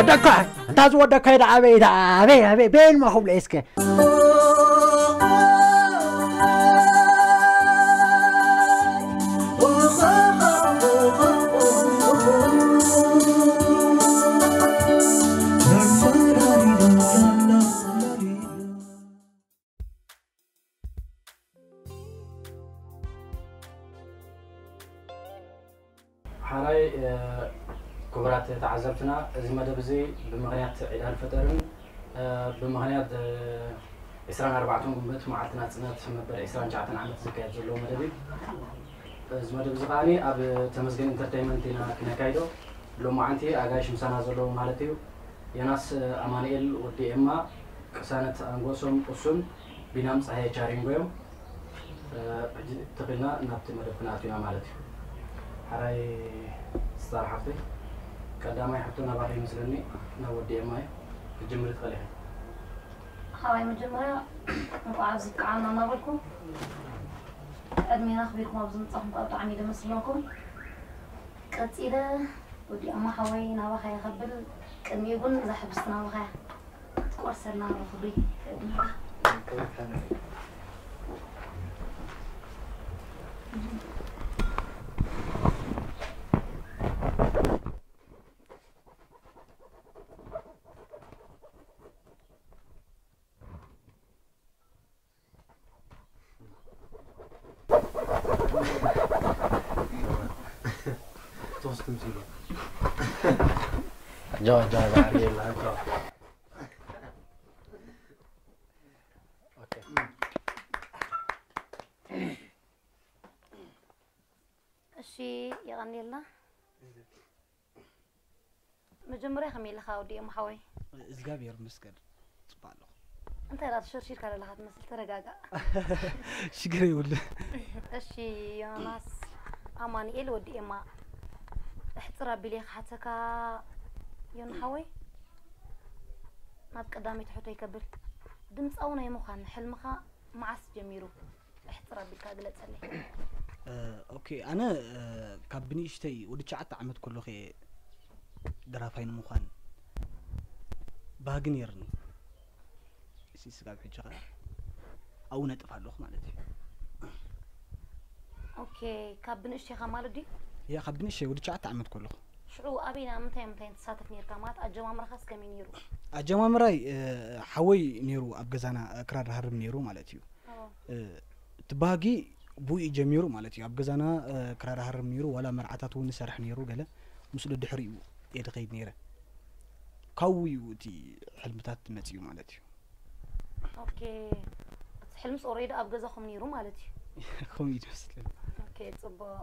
ወደካ፣ እንታ ዝወደካ ኢዳ ኣበይ፣ ኢዳ ኣበይ፣ ኣበይ፣ በይን ማ ክብሎ እስከ። ሓራይ ክቡራት ተዓዘብትና፣ እዚ መደብ እዚ ብምኽንያት ዒድ ኣልፈጠርን ብምኽንያት ዕስራን ኣርባዕተን ጉንበት መዓልቲ ናጽነት መበል ዕስራን ትሽዓተን ዓመት ዝካየድ ዘሎ መደብ እዩ። እዚ መደብ እዚ ከዓኒ ኣብ ተመስገን ኢንተርቴይንመንት ኢና ክነካይዶ። ሎማዓንቲ ኣጋይሽ ምሳና ዘለዉ ማለት እዩ። ዮናስ ኣማኑኤል ወዲ ኤማ፣ ቅሳነት ኣንጎሶም ቁሱን፣ ቢናም ጸሃየ ቻሪንጎ እዮም። ሕጂ ተኺልና ናብቲ መደብ ክንኣቱ ኢና ማለት እዩ። ሓራይ ስታር ሓፍተይ፣ ቀዳማይ ሕቶ ናባኺ ይመስለኒ፣ ናብ ወዲ ኤማ እዩ። ክትጅምሪ ትኽእሊ ኢኺ። ሓራይ መጀመርያ እንቋዕ ኣብዚ በቃዕና እናበልኩ፣ ዕድሜና ኣኽቢርኩም ኣብዚ ምጻኹም ከዓ ብጣዕሚ ደመስግነኩም። ቀጺለ ወዲ ኣማ ሓወይ ናባኻ እየ ከብል፣ ቅድሚኡ ግን እዛ ሕብስቲ ናባኻ እያ ክትቆርሰልና ብኽብሪ ይዕድመካ። ጆ ጆ ዛሬ ላንቶ። ኦኬ። እሺ፣ የቐንየልና። መጀመርያ ከመይ ኣለኻ ወዲ ኤማ ሓወይ? እግዚኣብሔር ይመስገን፣ ጽቡቕ ኣለኹ። እንታይ ደኣ ተሸርሺርካ ዘለኻ ትመስል? ተረጋጋእ። ሽግር የብሉን። እሺ፣ ዮናስ ኣማኑኤል ወዲ ኤማ፣ እሕጽር ኣቢለ ክሓተካ ዮና ሓወይ፣ ናብ ቀዳመይቲ ሕቶ ይከብል። ድምጻዊ ናይ ምዃን ሕልምኻ መዓስ ጀሚሩ? እሕጽር ኣቢልካ ግለጸለይ። እ፣ ኦኬ፣ ኣነ፣ እ፣ ካብ ብንእሽተይ ወዲ ትሽዓተ ዓመት ከለኹ እየ ደራፋይ ንምዃን ባህጊ ነይርኒ። እዚ ስጋብ ሕጂ ኸኣ ኣብኡ ነጥፍ ኣለኹ ማለት እዩ። ኦኬ፣ ካብ ብንእሽተይኻ ማለት ድዩ? ያ፣ ካብ ብንእሽተይ ወዲ ትሽዓተ ዓመት ከለኹ። ሽዑ ኣበይ፣ ኣብ ምንታይ ምንታይ ትሳተፍ ነይርካ? ማለት ኣጀማምራኻስ ከመይ ነይሩ? ኣጀማምራይ፣ እ፣ ሓወይ ነይሩ ኣብ ገዛና፣ እ፣ ክራር ሃርም ነይሩ ማለት እዩ። ኣዎ። እ፣ እቲ ባህጊ ብኡ እዩ ጀሚሩ ማለት እዩ። ኣብ ገዛና፣ እ፣ ክራር ሃርም ነይሩ፣ ዋላ መርዓታት እውን ንሰርሕ ነይሩ ገለ። ምስኡ ደድሕሪኡ እየ ድኸይድ ነይረ። ካብኡ እዩ እቲ ሕልምታት መጺኡ ማለት እዩ። ኦኬ፣ እቲ ሕልምስ ኦሬዲ ኣብ ገዛኹም ነይሩ ማለት እዩ? ከምኡ እዩ ዝመስለኒ። ኦኬ፣ ጽቡቕ።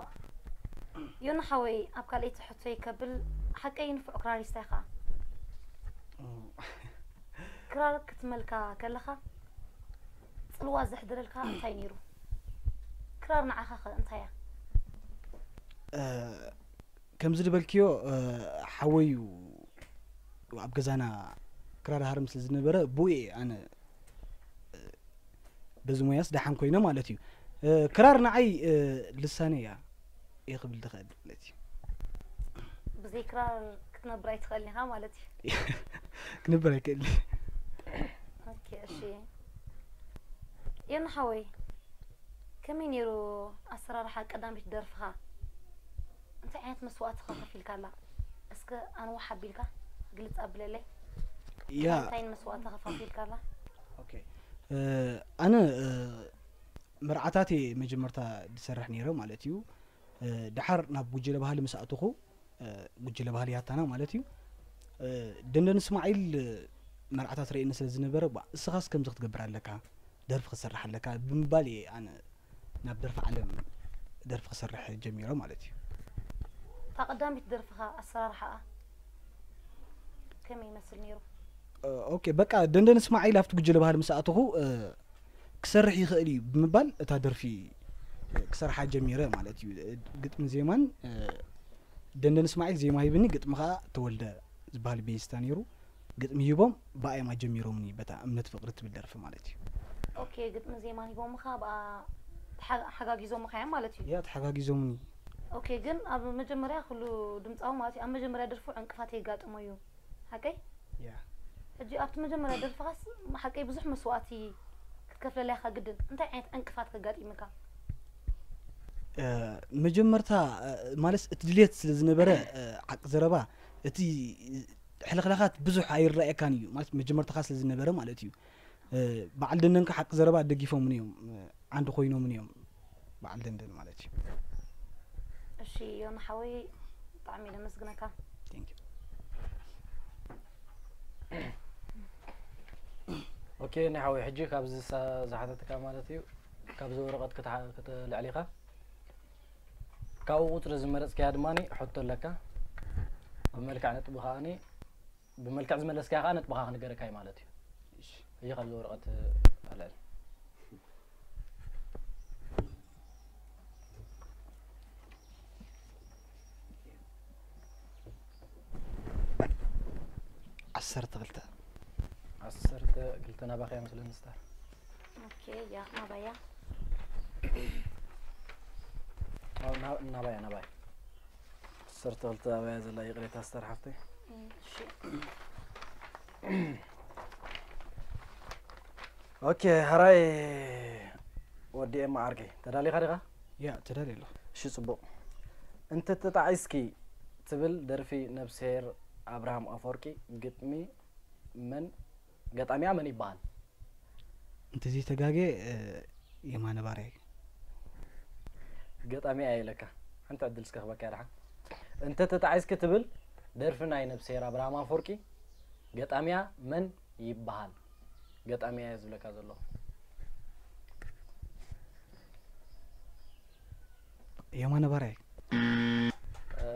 ዮና ሓወይ፣ ኣብ ካልኣይቲ ሕቶይ ከብል፣ ሓቀይ ንፉዕ ክራሪስታ ኢኻ። ኦ። ክራር ክትመልካ ከለኻ ጽልዋ ዘሕድረልካ እንታይ ነይሩ? ክራር ንዓኻ ኸ እንታይ እያ? እ፣ ከምዚ ዝበልክዮ፣ እ፣ ሓወይ እዩ ኣብ ገዛና ክራር ሃርም ስለ ዝነበረ፣ ብኡ እየ ኣነ፣ እ፣ በዚ ሞያስ ደሓን ኮይነ ማለት እዩ። እ፣ ክራር ንዓይ፣ እ፣ ልሳነይ እያ። እየ ክብል ዝኽእል ማለት እዩ። ብዘይ ክራር ክትነብር ኣይትኽእልን ኢኻ ማለት እዩ። ክነብር ኣይክእልን። ኦኬ፣ እሺ። ዮና ሓወይ፣ ከመይ ነይሩ ኣሰራርሓ ቀዳመይቲ ደርፍኻ? እንታይ ዓይነት መስዋእቲ ኸ ከፊልካላ? እስከ ኣንዋሕ ኣቢልካ ግልጽ ኣብለለይ። ያ። እንታይ መስዋእቲ ኸ ከፊልካላ? ኦኬ። እ፣ ኣነ፣ እ፣ መርዓታት እየ መጀመርታ ዝሰርሕ ነይረ ማለት እዩ። እ፣ ደሓር ናብ ጉጅለ ባህሊ ምስ ኣተኹ፣ እ፣ ጉጅለ ባህሊ ያታና ማለት እዩ። እ፣ ደንደን እስማዒል፣ እ፣ መርዓታት ርእየኒ ስለ ዝነበረ፣ "ባ፣ እስኻስ ከምዚ ክትገብር ኣለካ፣ ደርፊ ክትሰርሕ ኣለካ" ብምባል እየ ኣነ ናብ ደርፊ ዓለም ደርፊ ክሰርሕ ጀሚረ ማለት እዩ። እታ ቀዳመይቲ ደርፍኻ ኣሰራርሓኣ ከመይ ይመስል ነይሩ? እ፣ ኦኬ፣ በቃ ደንደን እስማዒል ኣብቲ ጉጅለ ባህሊ ምስ ኣተኹ፣ እ፣ ክሰርሕ ይኽእል እዩ ብምባል እታ ደርፊ፣ እ፣ ክሰርሓ ጀሚረ ማለት እዩ። እ፣ ግጥሚ ዜማን፣ እ፣ ደንደን እስማዒል ዜማ ሂብኒ፣ ግጥሚ ኸኣ ተወልደ ዝበሃል ቤስታ ነይሩ። ግጥሚ ሂቦም ብኣየማ ጀሚሮምኒ በታ እምነት ፍቕሪ ትብል ደርፊ ማለት እዩ። ኦኬ፣ ግጥሚ ዜማን ሂቦምኻ ብኣ ተሓ-፣ ሓጋጊዞምኻ እዮም ማለት እዩ? ያ፣ ተሓጋጊዞምኒ። ኦኬ፣ ግን ኣብ መጀመርያ ኩሉ ድምጻዊ ማለት እዩ፣ ኣብ መጀመርያ ደርፉ ዕንቅፋት የጋጥሞ እዩ። ሓቀይ? ያ ሕጂ ኣብቲ መጀመርያ ደርፍኻስ ሓቀይ ብዙሕ መስዋእቲ ክትከፍለላ ኢኻ ግድን። እንታይ ዓይነት ዕንቅፋት ከጋጢምካ? እ፣ መጀመርታ እ፣ ማለት እቲ ድሌት ስለ ዝነበረ እ፣ ሓቂ ዘረባ እቲ ሕልኽላኻት ብዙሕ ኣይረኣየካን እዩ ማለት መጀመርታኻ ስለ ዝነበረ ማለት እዩ። እ፣ በዓል ደንደን ከዓ ሓቂ ዘረባ ደጊፎምን እዮም እ፣ ዓንዲ ኮይኖምን እዮም በዓል ደንደን ማለት እዩ። እሺ ዮና ሓወይ፣ ብጣዕሚ ነመስግነካ። Thank you። ኦኬ ናይ ሓወይ ሕጂ ካብዚ ዝሓተትካ ማለት እዩ ካብዚ ወረቐት ክትልዕል ኢኻ። ካብኡ ቁፅሪ ዝመረፅካያ ድማ ሕቶ ኣለካ። ብመልክዕ ነጥቢ ከዓኒ ብመልክዕ ዝመለስካያ ከዓ ነጥብኻ ክንገረካ እዩ ማለት እዩ። ሕጂ ካብዚ ወረቐት ኣልዕል። ዓሰርተ ክልተ። ዓሰርተ ክልተ ናባኻ እያ መስለኒ ስታር። ኦኬ፣ ያ ናባያ። ኣዎ፣ ና- ናባያ ናባያ። ዓሰርተ ክልተ ኣባያ ዘላ ይቕሬታ ስታር ሓፍተይ። እሺ። ኦኬ ሕራይ ወዲ ኤማ ዓርከይ ተዳሊኻ ዲኻ? ያ ተዳልየ ኣለኹ። እሺ ጽቡቕ። እንተተጣዒስኪ ትብል ደርፊ ነብስሄር ኣብርሃም ኣፈወርቂ ግጥሚ መን ገጣሚያ መን ይበሃል? እንተዘይተጋጌ እ፣ የማነ ባርያይ። ገጣሚያ የለካ ሓንቲ ዕድል እስከ ክበካ ድሓን። እንተተጣዒስኪ ትብል ደርፊ ናይ ነብስሄር ኣብርሃም ኣፈወርቂ ገጣሚያ መን ይበሃል? ገጣሚያ እየ ዝብለካ ዘለኹ። የማነ ባርያይ። እ፣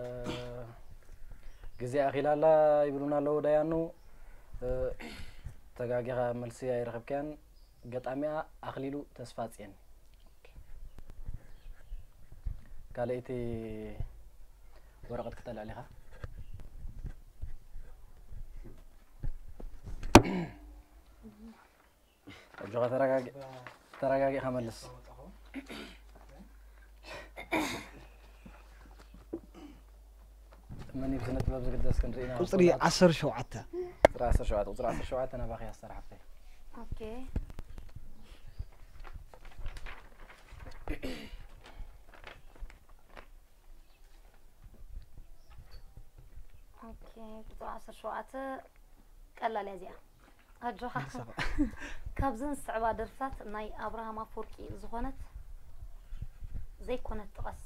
ግዜ ኣኺላ ኣላ ይብሉና ኣለዉ ዳያኑ። እ፣ ተጋጊኻ መልሲ ኣይረኸብካያን። ገጣሚያ ኣኽሊሉ ተስፋጽየን። ካልኣይቲ ወረቐት ክተልዕል ኢኻ። ኣጆኻ ተረጋጊ ተረጋጊኻ መልስ። መን እዩ ብስነ ጥበብ ዝግደስ ክንርኢ ኢና። ቁፅሪ ዓሰርተ ሸውዓተ። ቁፅሪ ዓሰርተ ሸውዓተ ቁፅሪ ዓሰርተ ሸውዓተ ናባኺ ኣስተር ሓፍተይ። ኦኬ ኦኬ ቁፅሪ ዓሰርተ ሸውዓተ ቀላል እያ እዚኣ። ኣጆኻ። ካብዘን ዝስዕባ ደርፍታት ናይ ኣብርሃም ኣፈወርቂ ዝኾነት ዘይኮነት ጥቀስ።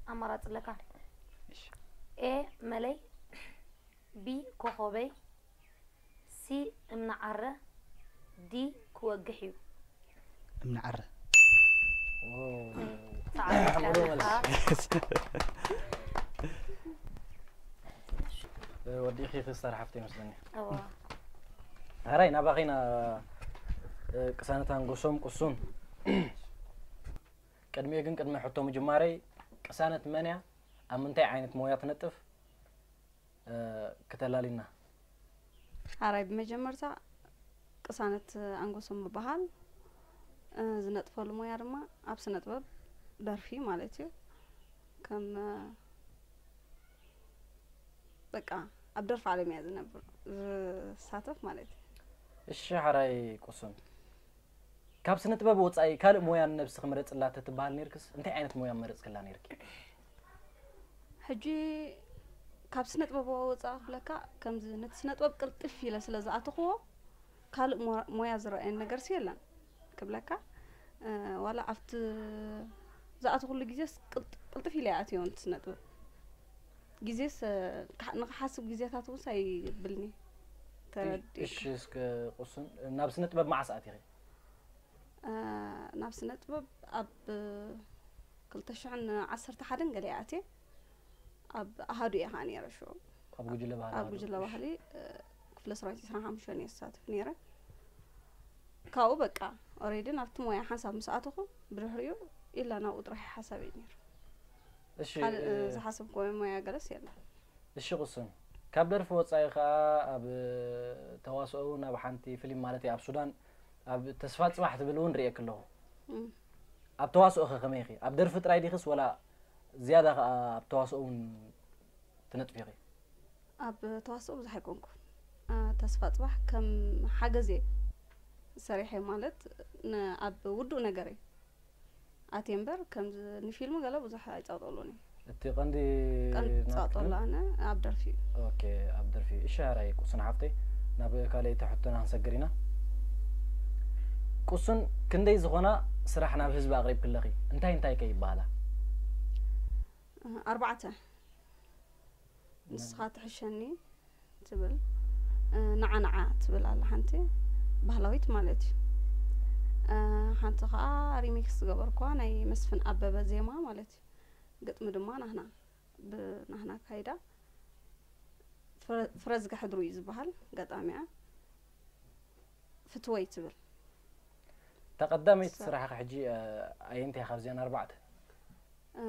ኣማራፂ ኣለካ። ኤ መለይ፣ ቢ ኮኾበይ፣ ሲ እምኒ ዓረ፣ ዲ ክወግሕ እዩ። እምኒ ዓረ። ሰዓት ኣለካ። ወዲእኺ ክስታር ሓፍቲ ይመስለኒ። እዋ። ሕራይ ናባኺና ቅሳነት ኣንጎሶም ቅሱን። ቅድሚኡ ግን ቅድሚ ሕቶ ምጅማረይ ቅሳነት መን እያ? ኣብ ምንታይ ዓይነት ሞያ ትነጥፍ? ክተላሊና። ሓራይ ብመጀመርታ ቅሳነት ኣንጎሶም እበሃል። ዝነጥፈሉ ሞያ ድማ ኣብ ስነ ጥበብ ደርፊ ማለት እዩ። ከም በቃ ኣብ ደርፊ ዓለም እያ ዝነብር ዝሳተፍ ማለት እዩ። እሺ ሓራይ ቁሱን ካብ ስነ ጥበብ ወጻኢ ካልእ ሞያ ንነብስኺ ምረጽላ ተትበሃል ነይርክስ እንታይ ዓይነት ሞያ ምመረጽክላ ነይርኪ? ሕጂ ካብ ስነ ጥበብ ወጻኢ ክብለካ ከምዚ ነቲ ስነ ጥበብ ቅልጥፍ ኢለ ስለ ዝኣተኽዎ ካልእ ሞ- ሞያ ዝረኣየኒ ነገርሲ የለን ክብለካ። እ፣ ዋላ ኣብቲ ዝኣተኽሉ ግዜስ ቅልጥ- ቅልጥፍ ኢለ እየ ኣትዮ ነቲ ስነ ጥበብ። ግዜስ እ፣ ክሓ- ንኽሓስብ ግዜታት እውን ኣይብልኒ ተረዲእካ። እሺ እስከ ቁሱን ናብ ስነ ጥበብ መዓስ ኣቲኺ? እ፣ ናብ ስነ ጥበብ ኣብ ክልተ ሽሕን ዓሰርተ ሓደን ገለ እየ ኣትየ። ኣብ ኣሃዱ እየ ከዓ ነይረ ሽዑ። ኣብ ጉጅለ ባህሊ ኣብ ኣሃዱ። ጉጅለ ባህሊ እ፣ ክፍለ ሰራዊት ዕስራን ሓሙሽተን እየ ዝሳተፍ ነይረ። ካብኡ በቃ ኦሬዲ ናብቲ ሞያ ሓንሳብ ምስ ኣተኹ ብድሕሪኡ ኢላ ናብኡ ጥራሕ ሓሳበይ ነይሩ። እሺ ካልእ እ፣ ዝሓሰብክዎ ሞያ ገለስ የለን። እሺ ቁሱን ካብ ደርፊ ወጻኢ ከዓ ኣብ ተዋስኦ እውን ኣብ ሓንቲ ፊልም ማለት እዩ ኣብ ሱዳን ኣብ ተስፋ ጽባሕ ትብል እውን ርእየክ ኣለኹ። እም። ኣብ ተዋስኦ ከ ከመይ ኢኺ? ኣብ ደርፊ ጥራይ ዲኽስ ወላ ዝያዳ ከዓ ኣብ ተዋስኦ እውን ትነጥፊ ኢኺ? ኣብ ተዋስኦ ብዙሕ ኣይኮንኩን። አ፣ ተስፋ ጽባሕ ከም ሓገዝ እየ ሰሪሐ፣ ማለት ን-፣ ኣብ ውዱእ ነገር እየ ኣትየ እምበር፣ ከምዚ ንፊልም ገለ ብዙሕ ኣይጻወጠሉን እየ። እቲ ቀንዲ ቀንዲ ናትክን? ጻወጠሉ ኣነ ኣብ ደርፊ እዩ። ኦኬ፣ ኣብ ደርፊ። እሺ፣ ሕራይ ቁሱን ሓፍተይ፣ ናብ ካልኣይቲ ሕቶና ክንሰግር ኢና። ቁሱን ክንደይ ዝኾና ስራሕ ናብ ህዝቢ ኣቕሪብክለኺ? እንታይ እንታይ ከ ይበሃላ? እ፣ ኣርባዕተ። ንስኻ ትሕሸኒ ትብል፣ እ፣ ንዓ ንዓ ትብል ኣላ ሓንቲ፣ ባህላዊት ማለት እዩ። እ፣ ሓንቲ ኸዓ ሪሚክስ ዝገበርኩዋ ናይ መስፍን ኣበበ ዜማ ማለት እዩ። ግጥሚ ድማ ናህና፣ ብናህና ኣካይዳ። ፍረ-፣ ፍረዝጋ ሕድሩ እዩ ዝበሃል፣ ገጣሚኣ። ፍትወይ ትብል። እታ ቀዳመይቲ ሳ- ስራሕኻ ሕጂ፣ እ፣ ኣየንቲ እያ ካብዚኣን ኣርባዕተ? እ፣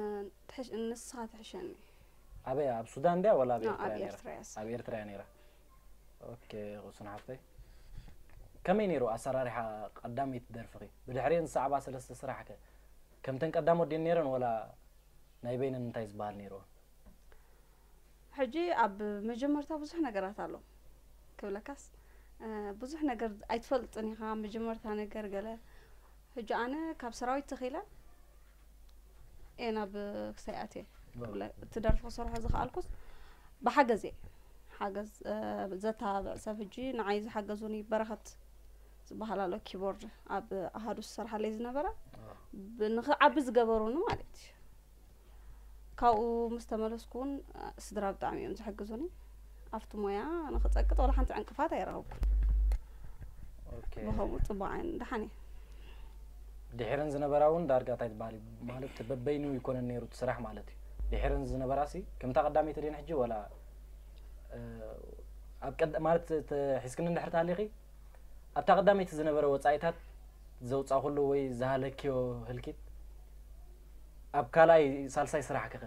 ትሕሽ-፣ ንስኻ ትሕሸኒ። ኣበይ? ኣብ ሱዳን ድያ ወላ ኣብ ኖ፣ ኤርትራ ኣብ እያ ነይራ? ኤርትራ እያ። ኣብ ኤርትራ እያ ነይራ። ኦኬ፣ ቁሱን ሓፍተይ። ከመይ ነይሩ ኣሰራርሓ ቀዳመይቲ ደርፍኺ? ብድሕሪአን ዝሰዕባ ሰለስተ ስራሕ ከ ከምተን ቀዳሞት ድየን ነይረን ወላ ናይ በይነን እንታይ ዝበሃል ነይርወን? ሕጂ ኣብ መጀመርታ ብዙሕ ነገራት ኣሎ ክብለካስ፣ እ፣ ብዙሕ ነገር ኣይትፈልጥን ኢኻ። መጀመርታ ነገር ገለ፣ ሕጂ ኣነ ካብ ሰራዊት ተኺለ እየ ናብ ክሳይ ኣትየ ዋው። ክብለ፣ እቲ ደርፊ ክሰርሖ ዝኸኣልኩስ ብሓገዝ እየ። ሓገዝ፣ እ፣ ዘተባብዕ ሰብ፣ ሕጂ ንዓይ ዝሓገዙኒ በረኸት ዝበሃል ኣሎ፣ ኪቦርድ ኣብ ኣሃዱ ዝሰርሓለይ ዝነበረ፣ ኣዎ። ብ-፣ ንኽዓቢ ዝገበሩኒ ማለት እዩ። ካብኡ ምስ ተመለስኩ እውን፣ እ፣ ስድራ ብጣዕሚ እዮም ዝሕግዙኒ። ኣብቲ ሞያ ንኽጸቅጥ ዋላ ሓንቲ ዕንቅፋት ኣይረኸብኩን። ኦኬ። ብኸምኡ ጽቡቕ ዓይን ደሓን እየ። ድሒረን ዝነበራ እውን ዳርጋ እንታይ ትበሃል እዩ? ማለት በበይኑ ይኮነን ነይሩ እቲ ስራሕ ማለት እዩ። ድሒረን ዝነበራ ሲ ከምታ ቀዳመይቲ ድየን ሕጂ ወላ፣ እ፣ ኣብ ቀድ-፣ ማለት ተ-፣ ሒዝክኒ እንድሕር ተሃሊኺ ኣብታ ቀዳመይቲ ዝነበረ ወጻኢታት ዘውጻእኩሉ ወይ ዝሃለክዮ ህልኪት ኣብ ካልኣይ ሳልሳይ ስራሕ ከኸ?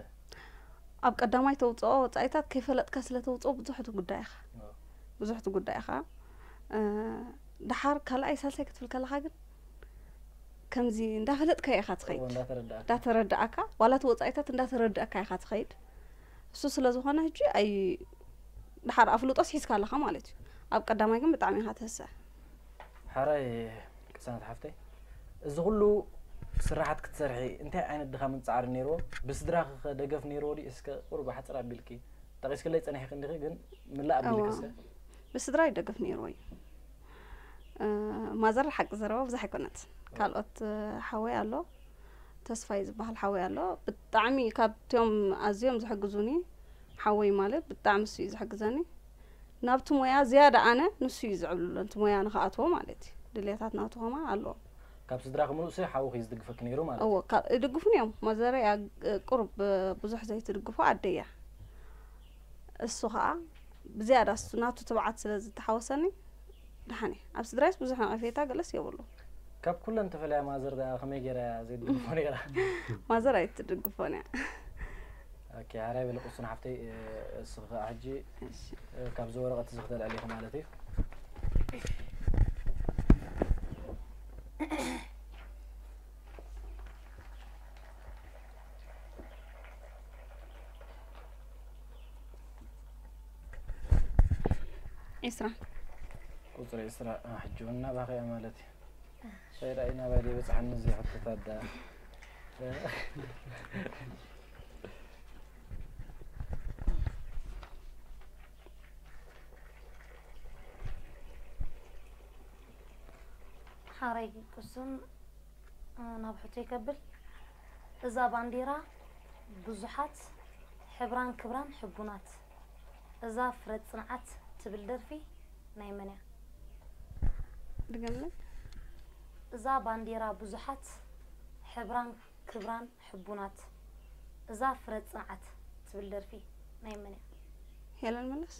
ኣብ ቀዳማይ ተውጽኦ ወጻኢታት ከይፈለጥካ ስለ ተውጽኦ ብዙሕ ትጉዳይ ኢኻ። ኦ። ብዙሕ ትጉዳይ ኢኻ። እ፣ ደሓር ካልኣይ ሳልሳይ ክትብል ከለኻ ግን ከምዚ እንዳፈለጥካዮ ኢኻ ትኸይድ። እዎ፣ እንዳተረዳእካ። እንዳተረዳእካ፣ ዋላ እቲ ወጻኢታት እንዳተረዳእካ ኢኻ ትኸይድ። እሱ ስለ ዝኾነ ሕጂ ኣይ-፣ ደሓር ኣፍልጦስ ሒዝካ ኣለኻ ማለት እዩ። ኣብ ቀዳማይ ግን ብጣዕሚ ኢኻ ትህሰ። ሓራይ ቅሳነት ሓፍተይ፣ እዚ ኩሉ ስራሓት ክትሰርሒ እንታይ ዓይነት ድኻምን ጻዕርን ነይርዎ? ብስድራኺ ከ ደገፍ ነይርዎ ድዩ? እስከ ቁሩብ ሓጽር ኣቢልኪ ጠቒስክለይ ጸኒሕኪ እንዲኺ፣ ግን ምላእ ኣቢልኪ እዋ። እስከ። ብስድራይ ደገፍ ነይርዎ እዩ። እ፣ ማዘር ሓቂ ዘረባ ብዙሕ ኣይኮነት። ካልኦት፣ እ፣ ሓወይ ኣሎ፣ ተስፋይ ዝበሃል ሓወይ ኣሎ። ብጣዕሚ ካብቶም ኣዝዮም ዝሕግዙኒ ሓወይ ማለት ብጣዕሚ እሱ እዩ ዝሕግዘኒ። ናብቲ ሞያ ዝያዳ ኣነ ንሱ እዩ ዝዕብልሎ፣ ነቲ ሞያ ንኽኣትዎ ማለት እዩ። ድልየታት ናቱ ከማን ኣለዎ። ካብ ስድራኺ ምሉእ ሲ ሓውኺ እዩ ዝድግፈኪ ነይሩ ማለት እዩ? እዎ፣ ካብ፣ ይድግፉኒ እዮም። ማዘረይ እያ፣ እ፣ ቁሩብ፣ እ፣ ብዙሕ ዘይትድግፎ ኣደይ እያ። እሱ ኸኣ ብዝያዳ እሱ ናቱ ትብዓት ስለ ዝተሓወሰኒ ደሓን እየ። ኣብ ስድራይስ ብዙሕ ነቐፌታ ገለስ የብሉ። ካብ ኩለን ተፈልያ ማዘር ደኣ ከመይ ገይራ እያ ዘይትድግፎ ነይራ? ማዘር ኣይትድግፎን እያ። ኦኬ፣ ሓራይ በሊ ቅሱን ሓፍተይ፣ እ፣ እስኺ ኸኣ ሕጂ፣ እሺ። እ፣ ካብዚ ወረቐት እዚ ክተልዕሊ ኢኺ ማለት እዩ። ዒስራ። ቁጽሪ ዒስራ፣ እ፣ ሕጂ እውን ናባኺ እያ ማለት እዩ። ሰይዳ ኢና ባዲ በጽሓኒ እዚ ሕቶታት ዳ። ሓራይ ቅሱን፣ እ፣ ናብ ሕቶይ ከብል፣ እዛ ባንዴራ ብዙሓት ሕብራን ክብራን ሕቡናት፣ እዛ ፍረ ጽንዓት ትብል ደርፊ ናይ መን እያ? ድገምለይ። እዛ ባንዴራ ብዙሓት ሕብራን ክብራን ሕቡናት፣ እዛ ፍረ ጽንዓት ትብል ደርፊ ናይ መን እያ? ሄለን መለስ።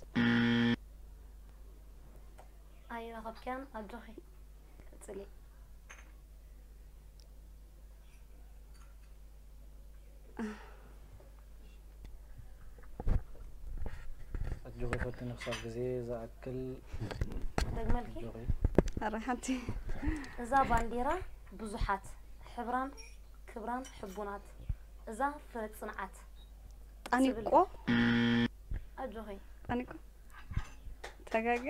ኣይረኸብክያን ኣጆኺ። ቀጽሊ። ኣጆኺ ፈትኒ ክሳብ ግዜ ዝኣክል። ደግመልኪ? ኣጆኺ። ኣረ ሓንቲ። እዛ ባንዴራ ብዙሓት፣ ሕብራን ክብራን ሕቡናት፣ እዛ ፍረ ጽንዓት ጣኒቆ? ትብል። ኣጆኺ። ኣነ እኮ ተጋገ።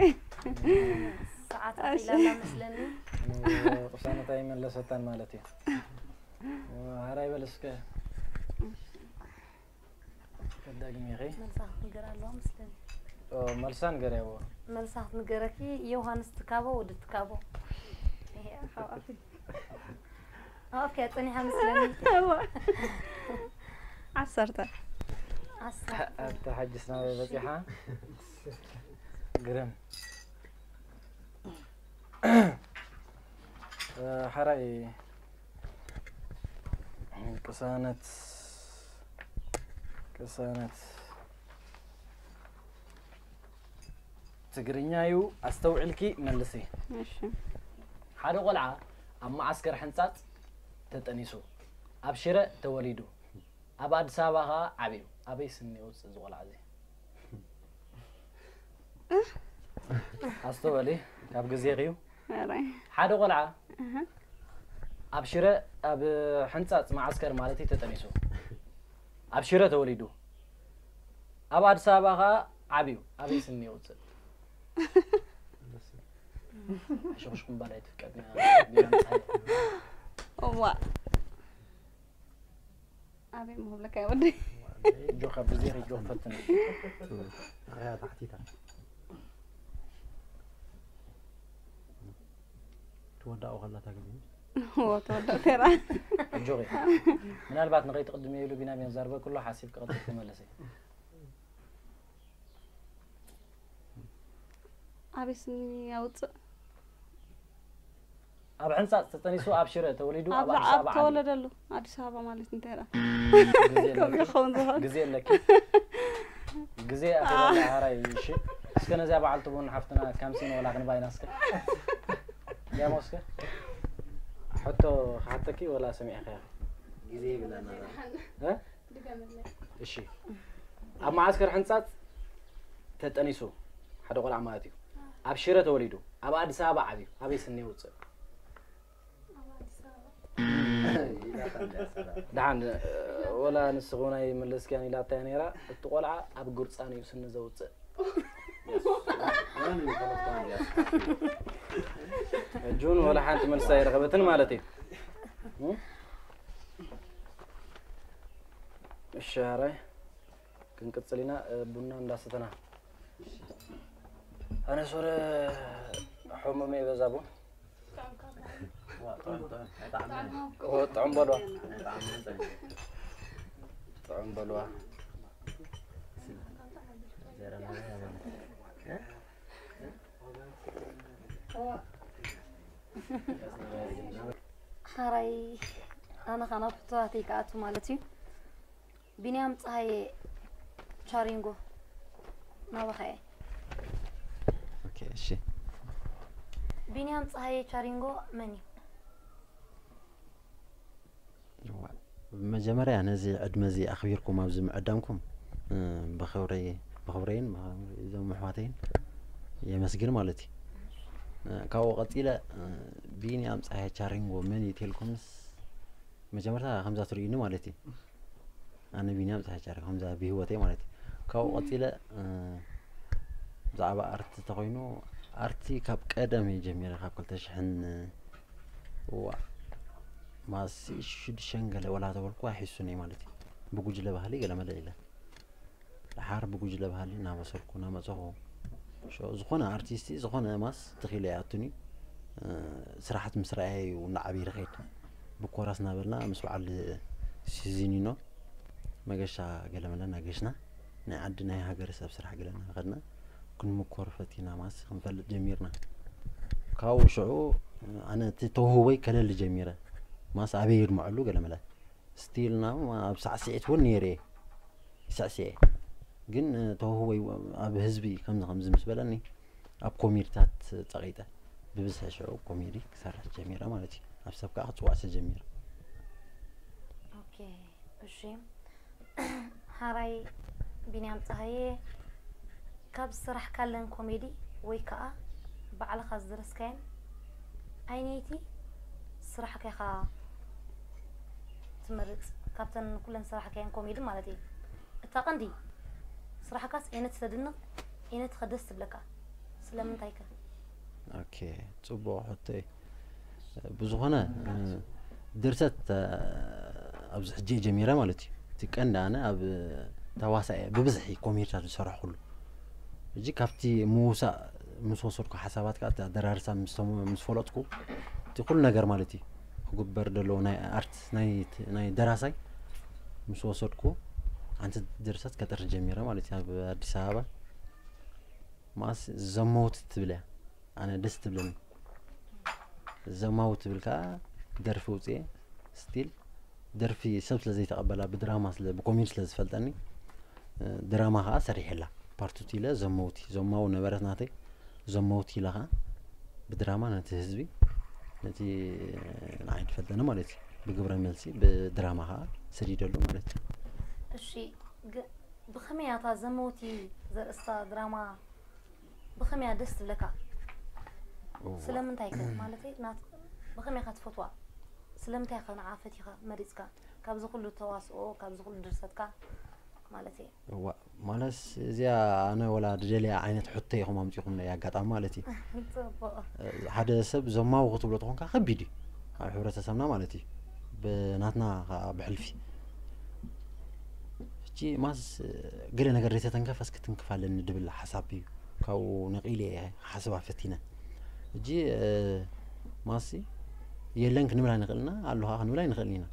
ሰዓት እሺ። ኣኺላላ መስለኒ። ቅሳነት ኣይመለሰታን ማለት እዩ። ሓራይ በል እስከ። ከዳግም ኢኺ። መልሳ ክትንገር ኣለዋ መስለኒ። ኦ፣ መልሳ ንገርያዎ። መልሳ ክትንገረኪ ዮሃንስ ትካቦ ወዲ ትካቦ። ይሄ ሓዋፊ። ኦኬ፣ ጸኒሓ መስለኒ። ዓሰርተ። ዓሰርተ። ኣብታ ሓጅስ ናበይ በፂሓ? ግርም። እ፣ ሓራይ ቅሳነት፣ ቅሳነት ትግርኛ እዩ። ኣስተውዕልኪ መልሲ። እሺ። ሓደ ቆልዓ ኣብ መዓስከር ሕንጻጽ ተጠኒሱ፣ ኣብ ሽረ ተወሊዱ፣ ኣብ ኣዲስ ኣበባ ኸኣ ዓብዩ። ኣበይ ስኒ የውፅእ እዚ ቆልዓ እዚ? ኣስተውዕሊ፣ ካብ ግዜኺ እዩ። ኧረ። ሓደ ቆልዓ ኣሃ። ኣብ ሽረ፣ ኣብ ሕንጻጽ መዓስከር ማለት እዩ ተጠኒሱ፣ ኣብ ሽረ ተወሊዱ፣ ኣብ ኣዲስ ኣበባ ኸኣ ዓብዩ። ኣበይ ስኒ የውፅእ? ሕሽኹሽኩም ባል ኣይትፍቀድና። ቢና ምፅሓይ። እዋ። ኣበይ ምክብለካ ወዲ? እጆ ካብ ግዜ ሪጆ ፈትን። ኣያ ታሕቲታ ትወዳኡ ከላታ ግዜ ወ ተወዳእ ተራ። እጆ ምናልባት ንኸይትቕድም ኢሉ ቢና ቢና ዛርበ ኩሎ ሓሲብ ክቐጥል ተመለሰ። ኣበይ ስኒ ያውፅእ? ኣብ ሕንጻጽ ተጠኒሱ ኣብ ሽረ ተወሊዱ ኣብ ኣብ ኣዲስ ኣብ ኣበባ ዓብዩ። ተወለደሉ ኣዲስ ኣበባ ማለት እንታይ ደኣ? ግዜ ከምኡ ኣለኪ? ክኸውን ዝኽእል። ግዜ ኣለኪ? ግዜ ኣኺለና ሓራይ። እሺ፣ እስከ ነዚኣ በዓልቲ ቡን ሓፍትና ካምሲን ወላ ክንባይና እስከ። ያሞ እስከ። ሕቶ ክሓተኪ ወላ ሰሚዕኺ? ግዜ ይብለና። እ? እሺ፣ ኣብ መዓስከር ሕንጻጽ ተጠኒሱ ሓደ ቆልዓ ማለት እዩ። ኣብ ሽረ ተወሊዱ፣ ኣብ ኣዲስ ኣበባ ዓብዩ። ኣበይ ስኒ የውፅእ? ደሓን፣ እ፣ ወላ ንስኺ እውን ኣይመለስክያን ኢላታ እያ ነይራ። እቲ ቆልዓ ኣብ ግርጻን እዩ ስኒ ዘውፅእ። ሕጂ እውን ወላ ሓንቲ መልሲ ኣይረኸበትን ማለት እዩ። እ? እሺ፣ ሓራይ ክንቅጽል ኢና። እ፣ ቡና እንዳሰተና። ኣነ ሶረ ሕሙመይ በዛ ቡን። ኦ፣ ጥዑም በልዋ። ጥዑም በልዋ። ሓራይ ኣነ ኸዓ ናብ ሕቶታተይ ክኣቱ ማለት እዩ። ቢንያም ጸሃየ ቻሪንጎ ናባኻ እየ። ኦኬ፣ እሺ። ቢንያም ጸሃየ ቻሪንጎ መን እዩ? እዋ፣ ብመጀመርያ ነዚ ዕድመ እዚ ኣኽቢርኩም ኣብዚ ምዕዳምኩም፣ እ፣ ብኽብረይ፣ ብኽብረይን ብኽብሪ እዞም ኣሕዋተይን የመስግን ማለት እዩ። እ፣ ካብኡ ቀጺለ፣ እ፣ ቢንያም ጸሃየ ቻሪንጎ መን እዩ ተልኩምስ፣ መጀመርታ ከምዛ ትርእዩኒ ማለት እዩ። ኣነ ቢንያም ጸሃየ ቻሪንጎ ከምዛ ብህይወተይ ማለት እዩ። ካብኡ ቀጺለ፣ እ፣ ብዛዕባ ኣርቲ ተኾይኑ፣ ኣርቲ ካብ ቀደም እየ ጀሚረ፣ ካብ ክልተ ሽሕን፣ እዋ፣ ማስ ሽዱሽተን ገለ ወላ ተበልኩ ኣይሕሱን እየ ማለት እዩ። ብጉጅለ ባህሊ ገለ መለ ኢለ። ደሓር ብጉጅለ ባህሊ እናበሰልኩ እናመጸኹ፣ ሾ-፣ ዝኾነ ኣርቲስቲ፣ ዝኾነ ማስ ተኺለ ይኣቱኒ። እ፣ ስራሓት ምስ ረኣየ እዩ እናዓበየ ዝኸይድ። ብኮራስ እናበልና ምስ በዓል ሲዚኒኖ መገሻ ገለ መለ እናገሽና፣ ናይ ዓዲ ናይ ሃገረ ሰብ ስራሕ ገለ እናኸድና ክንምኮር ፈቲና፣ ማስ ክንፈልጥ ጀሚርና። ካብኡ ሽዑ ኣነ እቲ ተውህቦይ ከለሊ ጀሚረ። ማስ ኣበይ የድምዐሉ ገለ መለ። ስቲል ናው ኣብ ሳዕስዒት እውን ነይረ እየ። ይስዕስዕ እየ። ግን፣ እ፣ ተውህቦይ ኣብ ህዝቢ ከምዚ ከምዚ ምስ በለኒ፣ ኣብ ኮሜዲታት ጸቒጠ። ብብዝሒ ሽዑ ኮሜዲ ክሰርሕ ጀሚረ ማለት እዩ። ኣብ ሰብ ከኣ ክጽዋዕ ጀሚረ። ኦኬ፣ እሺ። ሓራይ ቢንያም ጸሃየ፣ ካብ ዝሰራሕካለን ኮሜዲ ወይ ከኣ ባዕልኻ ዝደረስካየን ኣየነይቲ ስራሕካ ኢኻ ትመርጽ? ካብተን ኩለን ዝሰራሕካየን ኮሜዲ ማለት እዩ። እታ ቀንዲ ስራሕካስ ኣየነይቲ ተድንቕ? እነትኸ ደስ ትብለካ? ስለምንታይ ከ? ኦኬ፣ ጽቡቕ ሕቶይ። ብዝኾነ ድርሰት ኣብዚ ሕጂ ጀሚረ ማለት እዩ። እቲ ቀንዲ ኣነ ኣብ ተዋሳኢ ብብዝሒ ኮሜዲታት ዝሰራሕኩሉ፣ እጂ ካብቲ ምውሳእ ምስ ወሰድኩ ሓሳባት ከዓ ኣደራርሳ ምስ ፈለጥኩ፣ እቲ ኩሉ ነገር ማለት እዩ ክግበር ደለዎ ናይ ኣርት ናይ ደራሳይ ምስ ወሰድኩ፣ ሓንቲ ድርሰት ከጥሪ ጀሚረ ማለት እዩ። ኣብ ኣዲስ ኣበባ ማስ ዘመውት ትብል እያ። ኣነ ደስ ትብለኒ። ዘማዊ ትብል ከዓ ደርፊ ውፅኤ ስቲል ደርፊ ሰብ ስለ ዘይተቐበላ ብድራማ ስለ ብኮሜዲ ስለ ዝፈልጠኒ፣ ድራማ ከዓ ሰሪሐላ። ፓርቱት ኢለ ዘመውቲ ዘማዊ ነበረት ናተይ። ዘመውቲ ኢለ ከዓ ብድራማ ነቲ ህዝቢ ነቲ ንዓይ ዝፈልጠኒ ማለት እዩ ብግብረ መልሲ ብድራማ ከዓ ሰዲደሉ ማለት እዩ። እሺ፣ ግ- ብኸመይ እያ እታ ዘመውቲ ዘርእስታ ድራማ ብኸመይ እያ ደስ ትብለካ? ስለምንታይ ከ? ማለተይ ናት ብኸመይ ኢኻ ትፈትዋ? ስለምንታይ ኢኻ ንዓ ፈቲኻ መሪፅካ? ካብዚ ኩሉ ተዋስኦ ካብዚ ኩሉ ድርሰትካ ማለት እየ። እዋ፣ ማለት እዚኣ ኣነ ወላ ድደልያ ዓይነት ሕቶ ኢኹም ኣምፂኹም ናይ ኣጋጣሚ ማለት እዩ። ፅቡቕ። ሓደ ሰብ ዘማዊ ክትብሎ ተኾንካ ከቢድ እዩ ኣብ ሕብረተሰብና ማለት እዩ። ብናትና ከዓ ብሕልፊ ሕጂ ማስ ገለ ነገር ዘይተተንከፈስ ክትንክፍ ኣለኒ ድብል ሓሳብ እዩ። ካብኡ ነቒለ እየ ሓስባ ፈቲነ። ሕጂ ማሲ የለን ክንብል ኣይንኽእልና፣ ኣሎ ከዓ ክንብል ኣይንኽእልን ኢና።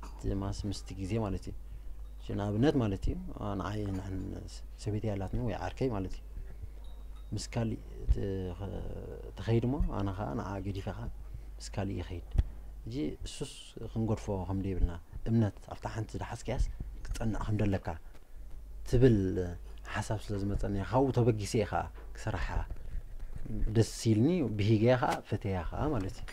እቲ ማስ ምስቲ ግዜ ማለት እዩ። ሕጂ ንኣብነት ማለት እዩ ንዓይ ንሕን ሰበይቲ ያላትኒ ወይ ዓርከይ ማለት እዩ ምስ ካሊእ ትኸይድ እሞ ኣነ ከዓ ንዓ ገዲፈ ከዓ ምስ ካሊእ ይኸይድ። ሕጂ እሱስ ክንገድፎ ከም ደይብልና እምነት ኣብታ ሓንቲ ዝሓዝክያስ ክትፀንዕ ከም ደለካ ትብል ሓሳብ ስለ ዝመፀኒ ካብኡ ተበጊሰ እየ ከዓ ክሰርሓ ደስ ኢልኒ ብሂገያ ከዓ ፈተያ ከዓ ማለት እዩ።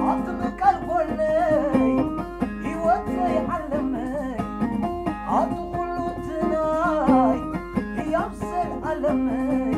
ኣትምቀል ጎነይ ህይወተይ ዓለመይ ኣቲ ኩሉ ትናይ ህያብ ሰል ዓለመይ